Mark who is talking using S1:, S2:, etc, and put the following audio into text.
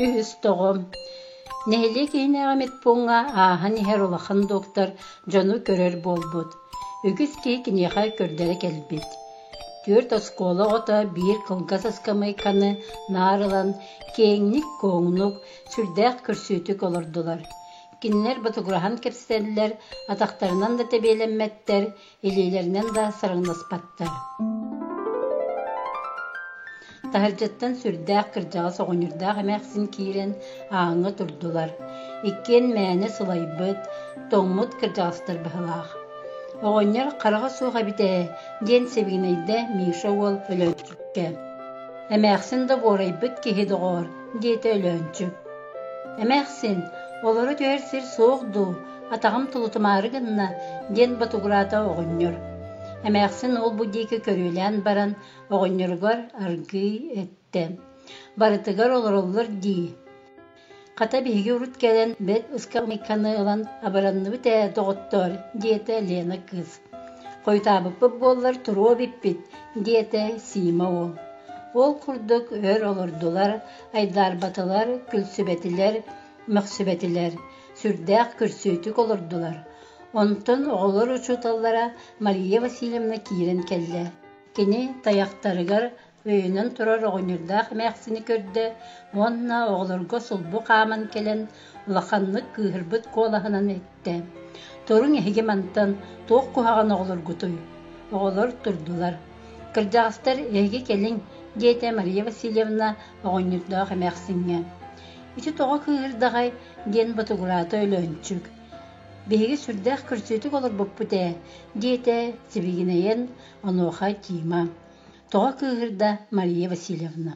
S1: Үһүс тоҕом. Нэһилиэк иһинээҕи медпууҥҥа ааһан иһэр улахан доктор дьону көрөр буолбут. Үгүс киһи киниэхэ көрдөрө кэлбит. Түөрт оскуола оҕото биир кылгас ыскамыайканы наар ылан киэҥник-куоҥнук, сүрдээх көрсүөтүк олордулар. Кинилэр ботугураһан кэпсэтэллэр, атахтарынан да тэбиэлэммэттэр, илиилэринэн да сарыҥнаспаттар. Таһырдьаттан сүрдээх кырдьаҕас оҕонньордоох эмээхсин киирэн ааҥҥа турдулар. Иккиэн мээнэ сылайбыт, тоҥмут кырдьаҕастар быһыылаах. Оҕонньор хараҕа суох эбит ээ диэн сибигинэйдэ Миша уол Өлөөнчүккэ. Эмээхсин да буорайбыт киһи доҕоор, диэтэ Өлөөнчүк. Эмээхсин, олоро түһэр сир суох дуу, атаҕым тулутумаары гынна, диэн ботугураата оҕонньор. Эмээхсин ол-бу диэки көрүөлээн баран, оҕонньоругар аргыый эттэ: «Барытыгар олороллор дии. Хата биһиги урут кэлэн бэт ыскамыайканы ылан абыранныбыт ээ, доҕоттоор», диэтэ Лена кыыс. «Хойутаабыппыт буоллар туруо эбиппит», диэтэ Сима уол. Ол курдук өр олордулар, айдаарбатылар, күлсүбэтилэр, мөхсүбэтилэр, сүрдээх көрсүөтүк олордулар. Онтон оҕолор учууталлара Мария Васильевна киирэн кэллэ. Кини тайахтарыгар өйөнөн турар оҕонньордоох эмээхсини көрдө уонна оҕолорго сулбу хааман кэлэн улаханнык кыыһырбыт куолаһынан эттэ: «Туруҥ эһиги мантан туох куһаҕан оҕолоргутуй?» Оҕолор турдулар. «Кырдьаҕастар эһиги кэлиҥ», диэтэ Мария Васильевна оҕонньордоох эмээхсиҥҥэ. «Ити тоҕо кыыһырдаҕай?» диэн ботугураата Өлөөнчүк. «Биһиги сүрдээх көрсүөтүк олорбуппут ээ», диэтэ сибигинэйэн онуоха Тима. Тоҕо кыыһырда Мария Васильевна.